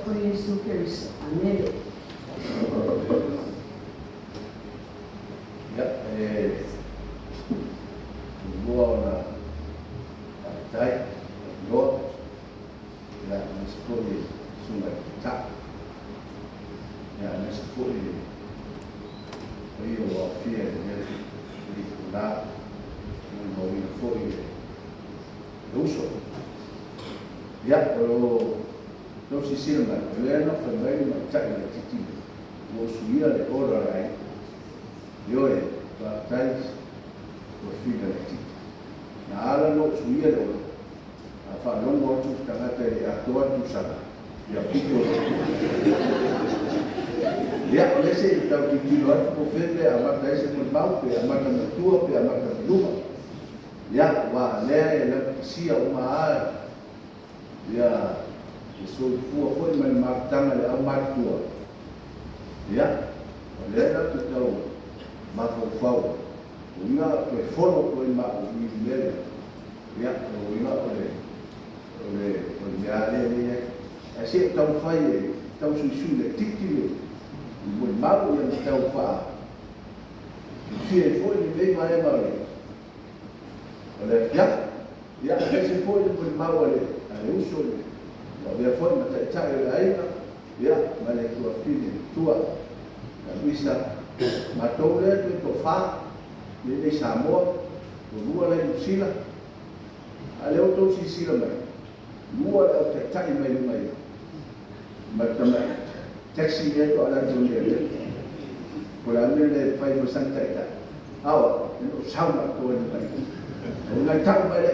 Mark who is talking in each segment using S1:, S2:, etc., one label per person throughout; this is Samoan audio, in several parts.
S1: alofa o Iesu Keriso. Amene.
S2: Ia, e muamua ona faafetai avanoa, ia, aemaise foi le Susuga i le Taitai, ia, aemaise foi le paia ua aofia i lenei itula, molimauina foi le uso. Ia, o lo tou silasila mai, o lea na fai mai le matai laitiiti lea, ua ou suia le order a le aiga. Ioe, faafetai ua fina laitiiti. Na ala ona ou suia le order, a faalogo atu le tagata e le atoa le tausaga, ia pito loa. Ia, o lea se i tau tilotilo atu po o fea pe amata ai se molimau, pe amata mai tua pe amata mai luma. Ia, aua o lea e laugatasia uma lava ia le soifua foi ma le mafutaga i le aumatutua. Ia, o lea la ou te tau mafaufau ai, o uiga o toe folo atu ai ma au i le mea lea, ia, o uiga o le, o le, o le mea lava lea e i ai. Ae se i ou taumafai e tau suisui laitiiti le molimau ia ma tau faafiafia ai foi lenei vaega o le, o le afiafi. Ia, aemaise foi le molimau a le, a le uso le, ua avea foi ma taitai o le aiga, ia, ma le tuafafine matua, ia Luisa. Matou lea toe toafa, lea i Samoa, toalua la i Niu Sila. A o lea ua outou silasila mai, lua le au taitai mai luga i ma le tamai taxi lea faatoa alu atu nei lea. Po o le a le mea e fai ma sana taitai. Aoa, e le o sau na atoa i luga i. O nai tau mai le,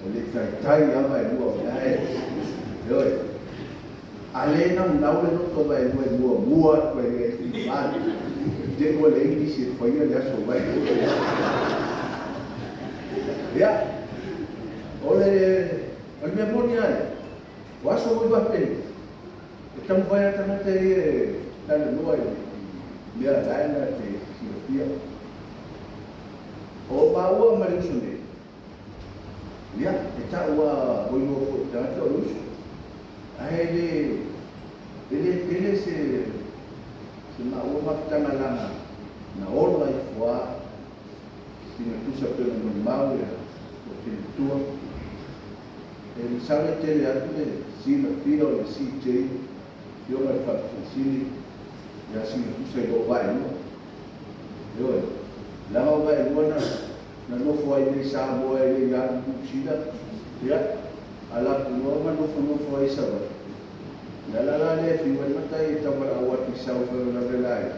S2: e le taitai lava e lua o lea e. Ioe. A le naunau le loto mai e lua e muamua atu ai e i mali. Te ua leai nisi e faia le aso mai. Ia, o le, o le mea moni lava ia, o aso foi faapeni, e taumafai lava tagata ia e talanoa i mea la e na te silafia. O maua ma le uso nei, ia, e tau lava moemoe foi i tagata o le uso. Ae le, e le tele se, se maua mafutaga leaga na ola ifo lava sina tusa pei ona molimau ia lou matua. E masalo e tele atu le silafia o le CJ, Afioga i le Faamasino Sili, ia sina tusa i lou vaelua. Ioe, leaga o vaelua na, na nofo ai nei i Samoa e le i alu i Niu Sila, ia, ala atu loa ma nofonofo ai i Savaii. O le ala la lea e fiu ai le matai e taumalaau atu i sau faalavelave la ia,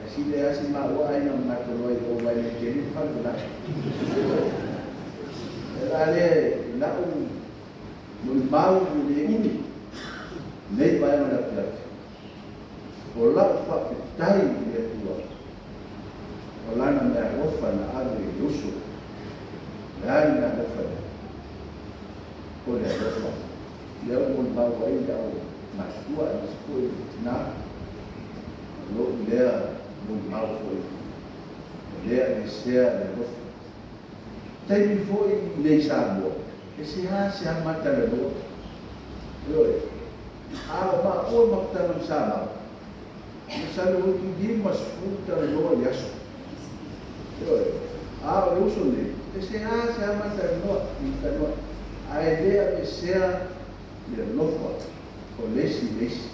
S2: ae sili ai lava si maua aiga ma matou loa i o mai le tele le faalavelave. Ioe. O le ala lea i lau molimau e le umi nei vaega o le afiafi, o lau faafetai i le Atua o Lana meaalofa na ave i le uso. O le a le meaalofa lea? O le alofa. Lea ua molimau ai le au matutua aemaise foi le tina, o lou lea molimau foi, o lea e sea le alofa. Taimi foi i nei Samoa, e seasea ma talanoa. Ioe, a o maua mafutaga ma Samau, masalo oi 50 talanoa i le aso. Ioe, a o le uso nei, e seasea ma talanoa, i talanoa, ae le aveesea le alofa o le isi i le isi.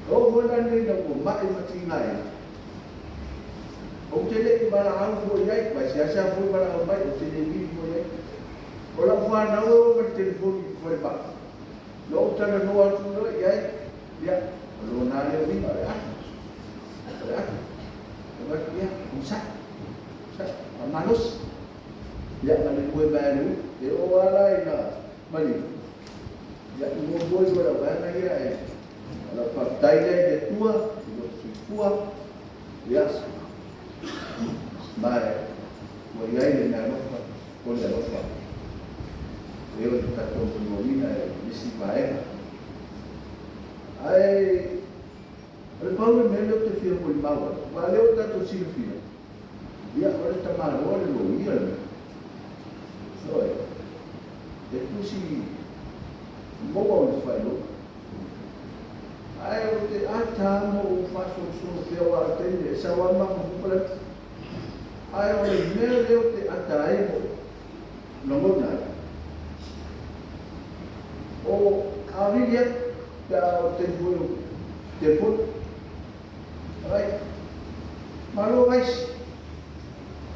S2: E oo foi la nei ina ua mai ma tigaina, ou te le i valaau foi i ai, ma e seasea foi valaau mai, ou te le vili foi i ai. O lau fanau e o ma le telefoni i le falemai, na ou talanoa atu loa i ai, ia, o lona lea uiga o le atu, o le atu. Ou fai atu, ia, onosai, onosai, faamalosi. Ia, ma le moe mai lava i le ulu. E oo lava la ina maliu, ia, i muamua ifo e lau vaega ia, ae o lau faafetai lea i le Atua, i lou soifua, ia, ma ua i ai le meaalofa o le alofa e o le tatou molimauina e nisi vaega. Ae o le pau le mea lea ou te fia molimau ai, aua o lea ua tatou silafia, ia, o le tamaloa le loia le mea. Ioe, e tusi maua ona faailoga. Ae o te ata ma ou faasolosolo pea aua o le taimi e sau lava mafaufau pala ae o le mea lea ou te ata ai ma ou lagona ai, o a vili atu pe a o le taimi foi o telefoni. Alright. Malo vaisi.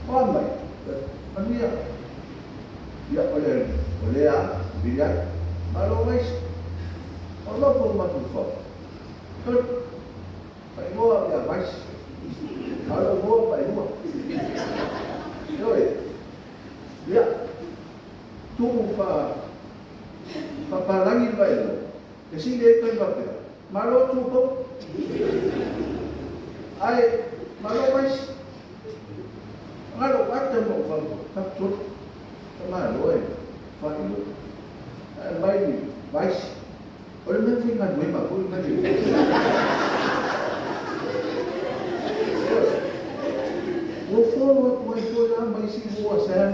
S2: O a mai? Manuia. Ia, o le, o lea vili atu. Malo vaisi. O lofo mafaufau. Sole. Faaigoa ia vaisi. A o lou igoa Faaigoa. Ioe. Ia. Tuu faapalagi le vaelua. E sili ai pe faapea, Malo tupou. Ae malo vaisi. Galo ata ma ou faapisolo. Faamalo e faailoa. Ae mai vaisi. O le mea faigaluega foi na le. Ua folo atu ai foi la ma isi ua Sam.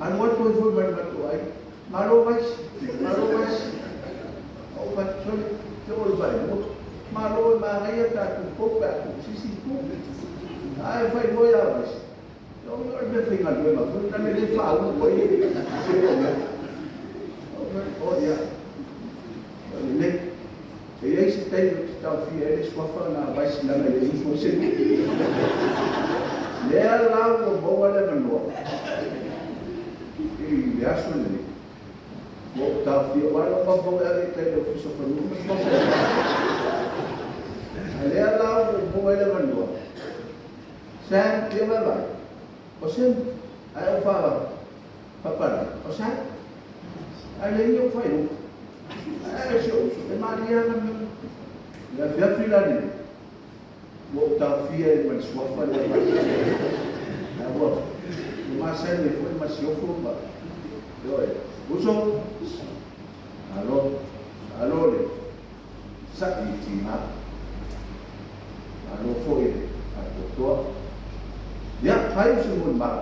S2: Alu atu ai foi ma le matou aiga. Malo vaisi. Malo vaisi. Ou fai atu, sole, te o le vaelua. Malo e manaia tatou pou pe a tuusisi i tua. Ae fai moe a vaisi. O le mea faigaluega foi na le le faaulu ai se o mea. O ia. O lelei. E i ai se taimi ou te taofia ai le suafa na vaisi leaga e le usu ai se Lea la ua maua le avanoa i le aso lenei. Ua ou taofia, aua o lau maumau e ave i tai i le Ofisa o Fanua ma Suafa. A lea la ua ou maua ai le avanoa, Sam, ia vaavaai, o Sam, ae ou faapalagi, o Sam, ae leai ni ou faailoga. Ae si ou uso, e malie lava mea. I le afiafi la lenei, ua ou taofia ai ma le suafa lea mai. Ae ua masani ai foi ma siofo ma ioe. Uso, malo, malo le sa'i i tiga. Malo foi le faatoatoa. Ia, fai o se molimau.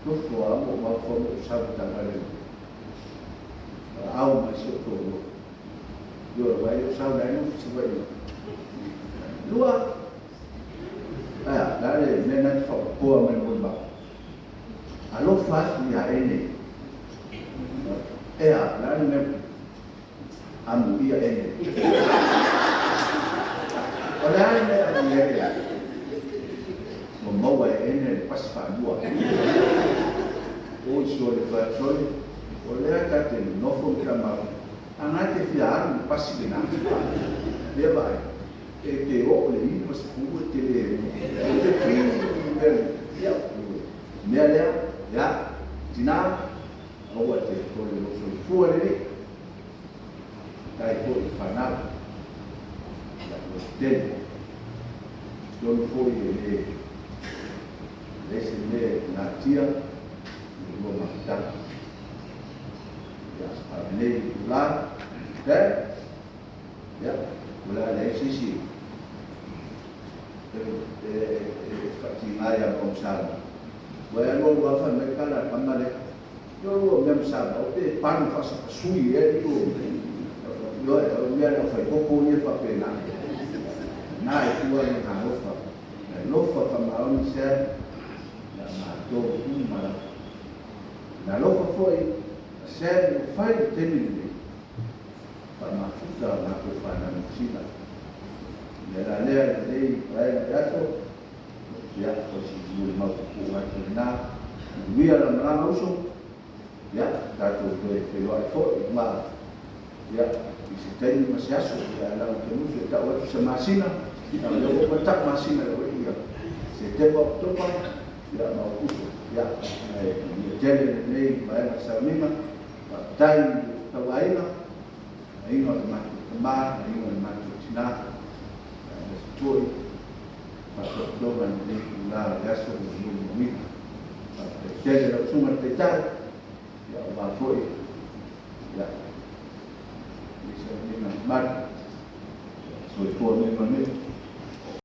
S2: Nofo lava ma ou mafaufau ma ou sau i taavale nei. Valaau mai si ou toalua. Ioe, aua e le o sau la e nofo i Savaii nei. Lua, ae a, o le a le mea lena e te faaopoopoa mai i le molimau? Alofa atu ia Ene. Ea, o le a le mea amuia Ene? O le a le mea e amuia ai Ene? Ua maua e Ene le pasi faalua. Oi sole fai atu sole, o lea ta te nonofo ma ta mafuta, a na te fia alu i le pasi lena. Lea vaai, e te oo i le 90 e te le, e te fi i mea nei. Ia, mea lea, ia, tina, aua te tole lou soifua lelei, tai foi i fanau, ia, ua tele. Tonu foi e le, leai se mea e natia i le lua mafutaga. Ia, a o lenei itula, Dad, ia, o le a leai se isi e faatiga ia Mauu Samoa. Ua e alualu lava fai mai tala a le tama lea, Io lua mea ma Samoa, pe panu faasapasui ea le lua mea. Ioe, o le mea lea o faikoko ia faapena. Na e tua lona alofa. E alofa faamaoni Sam ia matou uma lava. Na alofa foi a Sam ua fai le taimi lenei faamafuta a matou fanau Niu Sila. O le mea la lea lenei vaega i aso, ia, o si molimau pupuu atu lena. Manuia lau malaga uso, ia, tatou toe feiloai foi ma, ia, i se taimi ma se aso, ia, lau Temusu e tau atu se masina, ia, o lea ua uma tau masina i lou ia, Setema, Oketopa, ia, ma Aokuso, ia, ae manuia tele lenei vaega sauniga, faafetai i le tauaiga, aiga o le matou tama, aiga o le matou tina, aemaise foi faatoatoga i lenei itula o le aso ua molimauina. Faafetai tele lau Susuga i le Taitai, ia aua foi ia lenei sauniga mamalu. Soifua ma ia manuia.